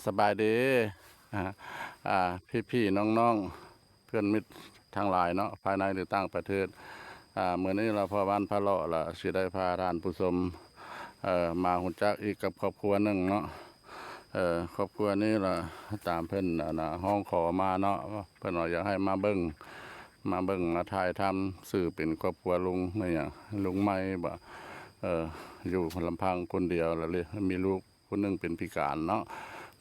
ສະບາຍດີ ອ່າ ອ່າ ພີ່ໆ ນ້ອງໆ ເພື່ອນມິດທັງຫຼາຍເນາະ ພາຍໃນ ຫຼື ຕ່າງປະເທດ. ອ່າ ມື້ນີ້ລະພໍ່ບ້ານພາເລາະລະຊິໄດ້ພາທ່ານຜູ້ຊົມ ເອີ ມາຮູ້ຈັກອີກກັບຄອບຄົວໜຶ່ງເນາະ. ເອີ ຄອບຄົວນີ້ລະຕາມເພິ່ນ ອັນນ່າ ຮ້ອງຂໍມາເນາະ ເພິ່ນວ່າຢາກໃຫ້ມາເບິ່ງ ມາເບິ່ງມາຖ່າຍທຳ ຊື່ເປັນຄອບຄົວລຸງ ແມ່ນຫຍັງ ລຸງໃໝ່ບໍ ເອີ ຢູ່ລຳພັງຄົນດຽວ ລະມີລູກ ຜູ້ໜຶ່ງເປັນພິການເນາະ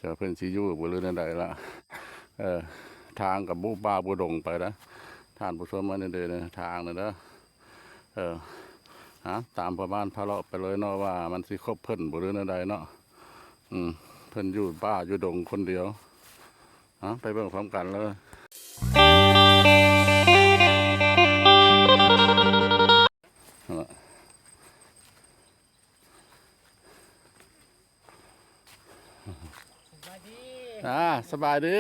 ຈະເພິ່ນຊິຢູ່ບໍ່ ຫຼື ແນວໃດລະ. ເອີ ທາງກະບຸປ່າບຸດົງໄປນະ ທ່ານຜູ້ຊົມ ອັນນີ້ເດ້ ທາງນີ້ເດີ. ເອີ ຫາ ຕາມພໍ່ບ້ານພາເລາະໄປເລີຍເນາະ ວ່າມັນຊິຄົບເພິ່ນບໍ່ ຫຼື ແນວໃດເນາະ. ອືມ ເພິ່ນຢູ່ປ່າຢູ່ດົງຄົນດຽວ. ຫາ ໄປເບິ່ງພ້ອມກັນເລີຍ. ສະບາຍດີ ອ່າ ສະບາຍດີ.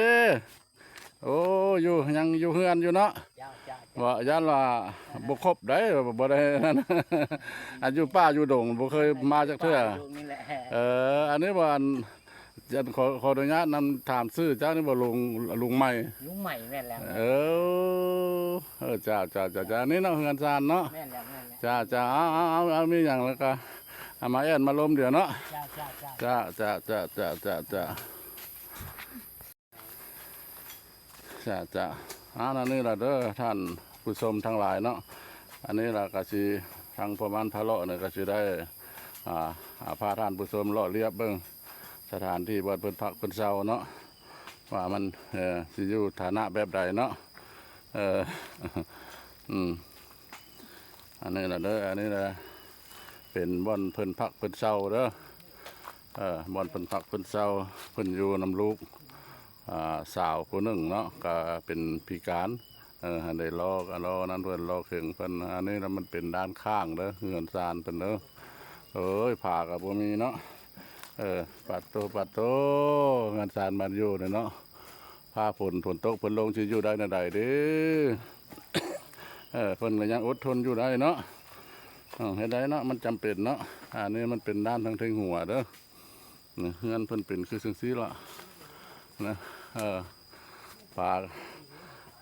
ໂອ້ ຢູ່ ຍັງຢູ່ເຮືອນຢູ່ເນາະ. ເຈົ້າ ເຈົ້າ ເຈົ້າ ບໍ່ ຢ້ານວ່າບໍ່ຄົບໄດ໋ ບໍ່ໄດ້ນັ້ນ ອັນຢູ່ປ່າຢູ່ດົງ ບໍ່ເຄີຍມາຈັກເທື່ອ. ເອີ ອັນນີ້ບໍ່ ອັນ ອັນ ຂໍ ຂໍອະນຸຍາດນຳ ຖາມຊື່ເຈົ້ານີ້ບໍ່ ລຸງ ລຸງໃໝ່? ລຸງໃໝ່ ແມ່ນແລ້ວ. ເອີ ເອີ ເຈົ້າ ເຈົ້າ ເຈົ້າ ເຈົ້າ ນີ້ເນາະ ເຮືອນຊານເນາະ. ແມ່ນແລ້ວ ແມ່ນແລ້ວ. ເຈົ້າ ເຈົ້າ ເອົາ ເອົາ ເອົາ ເອົາ ມີຫຍັງລະກະເອົາມາແອນມາລົມດຽວເນາະ. ເຈົ້າ ເຈົ້າ ເຈົ້າ ເຈົ້າ ເຈົ້າ ເຈົ້າ ເຈົ້າ ເຈົ້າ ອັນນີ້ລະເດີທ່ານຜູ້ຊົມທັງຫຼາຍເນາະ. ອັນນີ້ລະກະຊິ ທາງພໍ່ບ້ານພາເລາະນີ້ກະຊິໄດ້ ອ່າ ພາທ່ານຜູ້ຊົມເລາະລຽບເບິ່ງ ສະຖານທີ່ບ່ອນເພິ່ນພັກເພິ່ນເຊົາເນາະ ວ່າມັນ ເອີ ຊິຢູ່ຖານະແບບໃດເນາະ. ເອີ ອືມ ອັນນີ້ລະເດີ ອັນນີ້ລະເປັນບ່ອນເພິ່ນພັກເພິ່ນເຊົາເດີ. ເອີ ບ່ອນເພິ່ນພັກເພິ່ນເຊົາ ເພິ່ນຢູ່ນຳລູກ ອ່າ ສາວຜູ້ໜຶ່ງເນາະ ກະເປັນພິການ. ເອີ ໃຫ້ໄດ້ລໍ ລໍນັ້ນເພິ່ນ ລໍເຄັ່ງເພິ່ນ. ອັນນີ້ລະມັນເປັນດ້ານຂ້າງເດີ ເຮືອນຊານເພິ່ນເດີ. ໂອ້ຍ ຜ້າກະບໍ່ມີເນາະ. ເອີ ປາດໂຕ ປາດໂຕ ເຮືອນຊານບ້ານຢູ່ນີ້ເນາະ ຟ້າຝົນ ຝົນຕົກເພິ່ນລົງຊິຢູ່ໄດ້ແນວໃດເດ້. ເອີ ເພິ່ນກະຍັງອົດທົນຢູ່ໄດ້ເນາະ. ເອີ ເຮັດໄດ້ເນາະ ມັນຈຳເປັນເນາະ. ອັນນີ້ມັນເປັນດ້ານທາງເທິງຫົວເດີ. ນີ້ເຮືອນເພິ່ນເປັນຄືຈັ່ງຊີ້ລະນະ. ເອີ ຝາ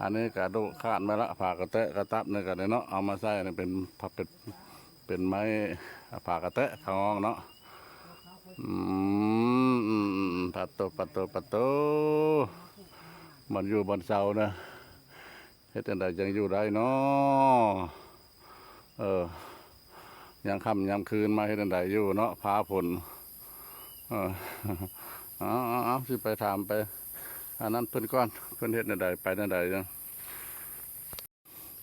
ອັນນີ້ກະໂດະຂາດມາລະ ຝາກະແຕະກະຕັບນີ້ກະໄດ້ເນາະ ເອົາມາໃສ່ນີ້ເປັນ ເປັນ ເປັນໄມ້ ຝາກະແຕະຂະງອງເນາະ. ອືມ ອືມ ປາດໂຕ ປາດໂຕ ປາດໂຕ ບ່ອນຢູ່ບ່ອນເຊົານະ. ເຮັດຈັ່ງໃດຈັ່ງຢູ່ໄດ້ເນາະ. ເອີ ຍາມຄ່ຳຍາມຄືນມາເຮັດຈັ່ງໃດຢູ່ເນາະ ຟ້າຝົນ. ເອີ ເອົາ ເອົາ ເອົາ ຊິໄປຖາມໄປ ອັນນັ້ນເພິ່ນກ່ອນ ເພິ່ນເຮັດແນວໃດ ໄປແນວໃດຈັ່ງ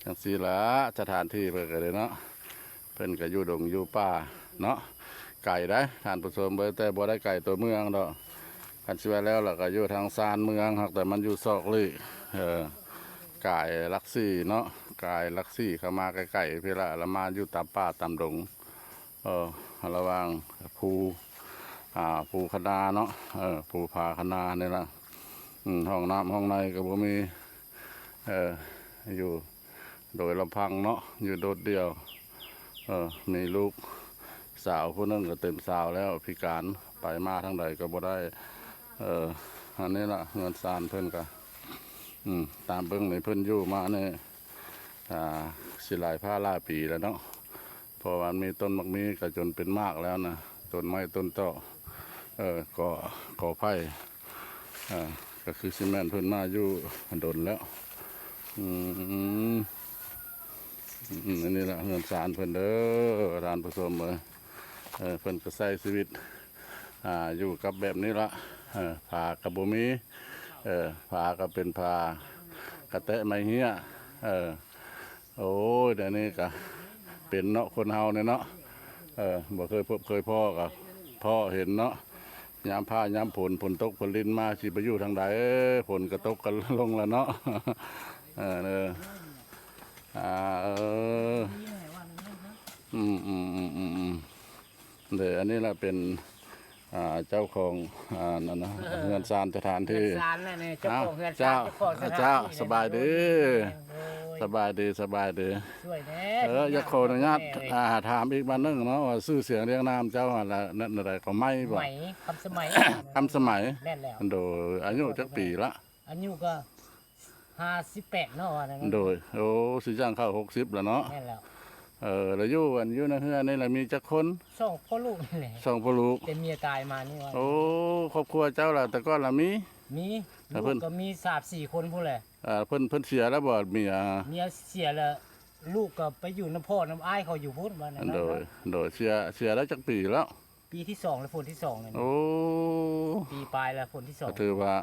ຈັ່ງຊີ້ລະ ສະຖານທີ່ເພິ່ນກະເດ້ເນາະ. ເພິ່ນກະຢູ່ດົງຢູ່ປ່າເນາະ ໄກໄດ໋ທ່ານຜູ້ຊົມເອີຍ ແຕ່ບໍ່ໄດ້ໄກຕົວເມືອງດອກ. ຄັນຊິວ່າແລ້ວລະກະຢູ່ທາງຊານເມືອງ ຫາກແຕ່ມັນຢູ່ຊອກຫຼີກ ເອີ ກາຍຫຼັກສີ່ເນາະ ກາຍຫຼັກສີ່ເຂົ້າມາໃກ້ໆ ພີ້ລະ ລະມາຢູ່ຕາມປ່າຕາມດົງ ເອີ ລະຫວ່າງພູ ອ່າ ພູຄະນາເນາະ ເອີ ພູຜາຄະນານີ້ລະ. ອືມ ຫ້ອງນ້ຳຫ້ອງໃນກະບໍ່ມີ ເອີ ຢູ່ ໂດຍລຳພັງເນາະ ຢູ່ໂດດດ່ຽວ. ເອີ ມີລູກສາວຜູ້ໜຶ່ງກະເຕັມສາວແລ້ວ ພິການ ໄປມາທາງໃດກະບໍ່ໄດ້. ເອີ ອັນນີ້ລະເຮືອນຊານເພິ່ນກະ ອືມ ຕາມເບິ່ງນີ້ເພິ່ນຢູ່ມານີ້ ອ່າ ຊິຫຼາຍພາຫຼາຍປີແລ້ວເນາະ. ເພາະວ່າມັນມີຕົ້ນໝາກມີກະຈົນເປັນໝາກແລ້ວນະ ຕົ້ນໄມ້ຕົ້ນຕອກ ເອີ ກໍ ກໍໄຜ່ ອ່າ ກະຄືຊິແມ່ນເພິ່ນມາຢູ່ດົນແລ້ວ. ອືມ ອືມ ອັນນີ້ລະເຮືອນຊານເພິ່ນເດີ ທ່ານຜູ້ຊົມເອີຍ. ເອີ ເພິ່ນກະໃຊ້ຊີວິດ ອ່າ ຢູ່ກັບແບບນີ້ລະ. ເອີ ຜ້າກະບໍ່ມີ ເອີ ຜ້າກະເປັນຜ້າກະແຕະໄມ້ເຮ້ຍ ເອີ ໂອ້ຍ ດຽວນີ້ກະເປັນເນາະ ຄົນເຮົານີ້ເນາະ ເອີ ບໍ່ເຄີຍພົບເຄີຍພໍ້ກະພໍ້ເຫັນເນາະ. ຍາມຟ້າຍາມຝົນ ຝົນຕົກຝົນລິນມາຊິໄປຢູ່ທາງໃດ ຝົນກະຕົກກະລົງລະເນາະ. ເອີ ເອີ ອ່າ ເອີ ອືມ ອືມ ເດີ ອັນນີ້ລະເປັນ ອ່າ ເຈົ້າຂອງ ອ່າ ນັ້ນນະ ເອີ ເຮືອນຊານສະຖານທີ່ ເຮືອນຊານນັ້ນ ເຈົ້າຂອງເຮືອນຊານ ເຈົ້າ ເຈົ້າຂອງສະຖານທີ່ ເຈົ້າ ສະບາຍດີ ໂດຍ ສະບາຍດີ ສະບາຍດີ. ຊ່ວຍແດ່ ເອີ ຢາກຂໍອະນຸຍາດ ແມ່ເອີຍ ອ່າ ຖາມອີກບາດໜຶ່ງເນາະ ວ່າຊື່ສຽງລຽງນາມເຈົ້າຫັ້ນລະ ແນວໃດກໍ ໄມບໍ່? ໄມ ຄຳສະໄໝ ຄຳສະໄໝ. ແມ່ນແລ້ວ. ໂດຍ ອາຍຸຈັກປີລະ? ອາຍຸກໍຫ້າສິບແປດເນາະ ວ່າແນວນັ້ນ. ໂດຍ ໂອ້ ຊິຍ່າງເຂົ້າຫົກສິບແລ້ວເນາະ. ແມ່ນແລ້ວ. ເອີ ແລ້ວຢູ່ ອັນ ຢູ່ໃນເຮືອນນີ້ລະມີຈັກຄົນ? ສອງພໍ່ລູກນີ້ແຫຼະ ສອງພໍ່ລູກ ແຕ່ເມຍຕາຍມານີ້ວ່າ. ໂອ້ ຄອບຄົວເຈົ້າລະ ແຕ່ກ່ອນລະມີ? ມີ ແຕ່ເພິ່ນ ລູກກໍມີສາມສີ່ຄົນພຸ້ນແຫຼະ. ເອີ ເພິ່ນ ເພິ່ນເສຍແລ້ວບໍ່ເມຍ? ເມຍເສຍແລ້ວ ລູກກໍໄປຢູ່ນຳພໍ່ນຳອ້າຍເຂົາຢູ່ພຸ້ນ ວ່າແນວນັ້ນ. ໂດຍ ໂດຍ ເສຍ ເສຍແລ້ວຈັກປີແລ້ວ? ປີທີສອງແລ້ວ ຝົນທີສອງແລ້ວນີ້. ໂອ້ ປີປາຍແລ້ວ ຝົນທີສອງ ກໍຖືວ່າ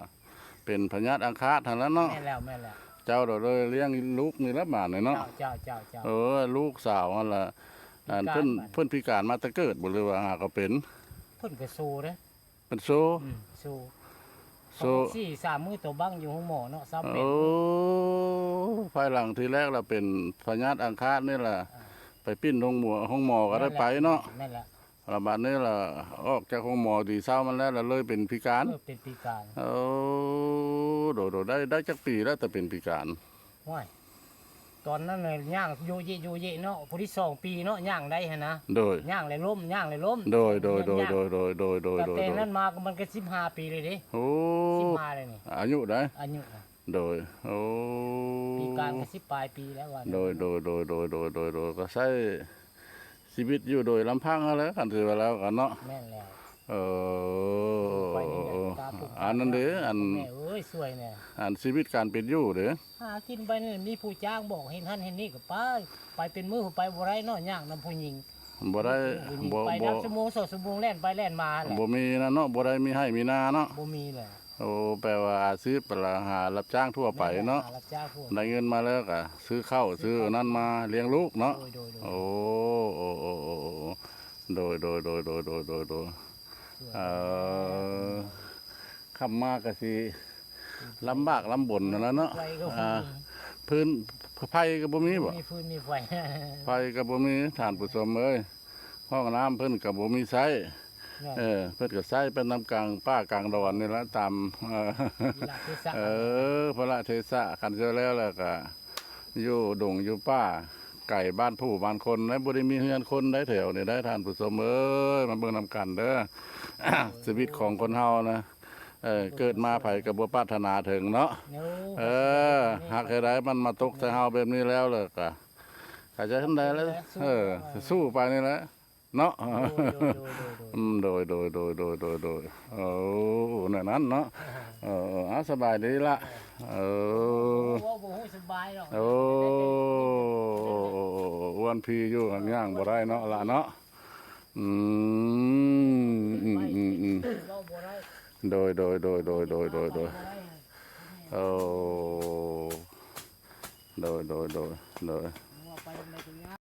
ເປັນພະຍາດອັງຄາດຫັ້ນລະເນາະ. ແມ່ນແລ້ວ ແມ່ນແລ້ວ. ເຈົ້າລະເລີຍລ້ຽງລູກນີ້ລະບາດນີ້ເນາະ. ເຈົ້າ ເຈົ້າ ເຈົ້າ ເຈົ້າ. ເອີ ລູກສາວຫັ້ນລະ ອັນ ເພິ່ນ ພິການ ເພິ່ນພິການມາແຕ່ເກີດບໍ່ ຫຼືວ່າຫາກໍເປັນ? ເພິ່ນກໍໂຊເດ້. ເປັນໂຊ? ອືມ ໂຊ ໂຊ ສາມມື້ຕົວບັ້ງຢູ່ໂຮງໝໍເນາະ ຊາວແປດ. ໂອ້ ພາຍຫຼັງທີແລກລະເປັນພະຍາດອັງຄາດນີ້ລະ ອ່າ ໄປປິ່ນໂຮງໝໍ ໂຮງໝໍກໍໄດ້ໄປເນາະ. ແມ່ນແລ້ວ ແມ່ນແລ້ວ. ລະບາດນີ້ລະອອກຈາກໂຮງໝໍດີເຊົາມັນແລ້ວ ລະເລີຍເປັນພິການ. ເອີ ເປັນພິການ. ໂອ້ ໂດຍ ໂດຍ ໄດ້ ໄດ້ຈັກປີແລ້ວແຕ່ເປັນພິການ? ໂອ້ຍ ຕອນນັ້ນນະຍ່າງໂຍເຍະໂຍເຍະເນາະ ຜູ້ທີສອງປີເນາະ ຍ່າງໄດ້ຫັ້ນນະ. ໂດຍ ຍ່າງແລ້ວລົ້ມ ຍ່າງແລ້ວລົ້ມ. ໂດຍ ໂດຍ ໂດຍ ໂດຍ ໂດຍ ໂດຍ ໂດຍ ໂດຍ ແຕ່ນັ້ນມາກໍມັນກໍສິບຫ້າປີເລີຍເດ້. ໂອ້ ສິບຫ້າເລີຍນີ້ ອາຍຸໃດ? ອາຍຸນະ. ໂດຍ ໂອ້ ປີກາຍກໍສິບປາຍປີແລ້ວວ່າ. ໂດຍ ໂດຍ ໂດຍ ໂດຍ ໂດຍ ໂດຍ ກໍໃຊ້ຊີວິດຢູ່ໂດຍລຳພັງຫັ້ນແຫຼະ ຄັນຊິວ່າແລ້ວກັນເນາະ. ແມ່ນແລ້ວ. ເອີ ອັນນັ້ນເດ້ ອັນ ແມ່ເອີຍ ຊ່ວຍແດ່ ອັນຊີວິດການເປັນຢູ່ເດ້ ຫາກິນໄປນີ້ ມີຜູ້ຈ້າງບອກເຮັດຫັ້ນເຮັດນີ້ກໍໄປ ໄປເປັນມື້ໄປບໍ່ໄດ້ເນາະ ຍາກນຳຜູ້ຍິງ. ບໍ່ໄດ້ ຜູ້ຍິງ ບໍ່ ໄປ ບໍ່ ນັບຊົ່ວໂມງສອງຊົ່ວໂມງແລ່ນໄປແລ່ນມາແຫຼະ ບໍ່ມີນັ້ນເນາະ ບໍ່ໄດ້ມີໄຮ່ມີນາເນາະ ບໍ່ມີແຫຼະ. ໂອ້ ແປວ່າອາຊີບລະຫາຮັບຈ້າງທົ່ວໄປເນາະ ແມ່ນແຫຼະ ຫາຮັບຈ້າງທົ່ວ ໄດ້ເງິນມາແລ້ວກະຊື້ເຂົ້າຊື້ອັນນັ້ນມາລ້ຽງລູກເນາະ. ໂດຍ ໂດຍ ໂດຍ ໂອ້ ໂອ້ ໂອ້ ໂອ້ ໂດຍ ໂດຍ ໂດຍ ເອີ ຄ່ຳມາກະຊິລຳບາກລຳບົນຫັ້ນລະເນາະ. ໄຟກໍບໍ່ມີ ອ່າ ຟືນ ໄຟກໍບໍ່ມີບໍ? ມີຟືນມີໄຟ ໄຟກໍບໍ່ມີ ທ່ານຜູ້ຊົມເອີຍ ຫ້ອງນ້ຳເພິ່ນກໍບໍ່ມີໃຊ້. ແມ່ນ ເອີ ເພິ່ນກໍໃຊ້ໄປນຳກາງປ່າກາງດອນນີ້ລະ ຕາມ ເອີ ກາລະເທສະ ເອີ ກາລະເທສະ. ຄັນຊິແລ້ວແລ້ວກໍ ຢູ່ດົງຢູ່ປ່າ ໄກບ້ານຜູ້ບ້ານຄົນໄດ໋ ບໍ່ໄດ້ມີເຮືອນຄົນໄດ໋ແຖວນີ້ໄດ໋ ທ່ານຜູ້ຊົມເອີຍ ມາເບິ່ງນຳກັນເດີ. ໂດຍ ຊີວິດຂອງຄົນເຮົານະ ເອີ ເກີດມາໃຜກໍບໍ່ປາດຖະໜາເຖິງເນາະ. ໂດຍ ເອີ ຫາກເຮັດໃດມັນມາຕົກໃສ່ເຮົາແບບນີ້ແລ້ວ ແລ້ວກໍ ກໍຈະເຮັດໃດລະ ເອີ ສູ້ໄປນີ້ແຫຼະ. ເນາະ. ໂດຍ ໂດຍ ໂດຍ ໂດຍ ໂດຍ ອືມ ໂດຍ ໂດຍ ໂດຍ ໂດຍ ໂດຍ ໂອ້ ແນວນັ້ນເນາະ. ເອີ ເອີ ເອົາ ສະບາຍດີລະ ເອີ ເວົ້າບໍ່ຮູ້ສະບາຍດອກ. ໂອ້ ອ້ວນພີຢູ່ ຍ່າງບໍ່ໄດ້ເນາະລະເນາະ. ອືມ ອືມ ອືມ ອືມ ເວົ້າບໍ່ໄດ້. ໂດຍ ໂດຍ ໂດຍ ໂດຍ ໂດຍ ໂດຍ ໂດຍ ເວົ້າໄປບໍ່ໄດ້ ໂອ້ ໂດຍ ໂດຍ ໂດຍ ໂດຍ ເວົ້າໄປບໍ່ໄດ້.